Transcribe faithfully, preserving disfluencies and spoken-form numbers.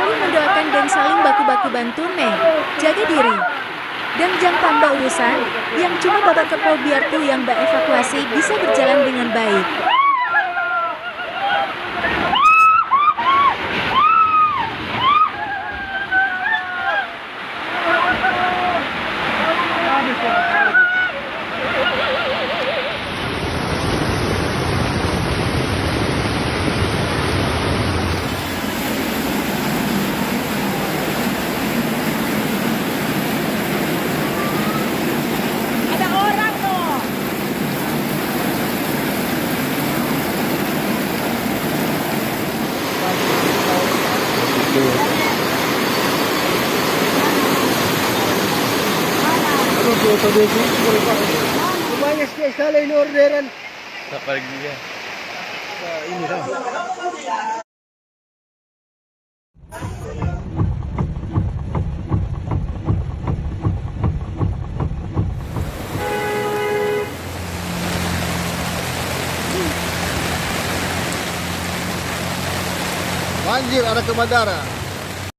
Mendoakan deng saling baku-baku bantu me. Jaga diri. Deng jang tamba urusan, yang cuma babakepo biar tu yang baevakuasi bisa berjalan dengan baik. Ada orang no. Aduh, foto dia sih. Lumayan sih, salah ini orderan. Apa lagi dia? Nah, ini dah. Banjir ada ke bandara.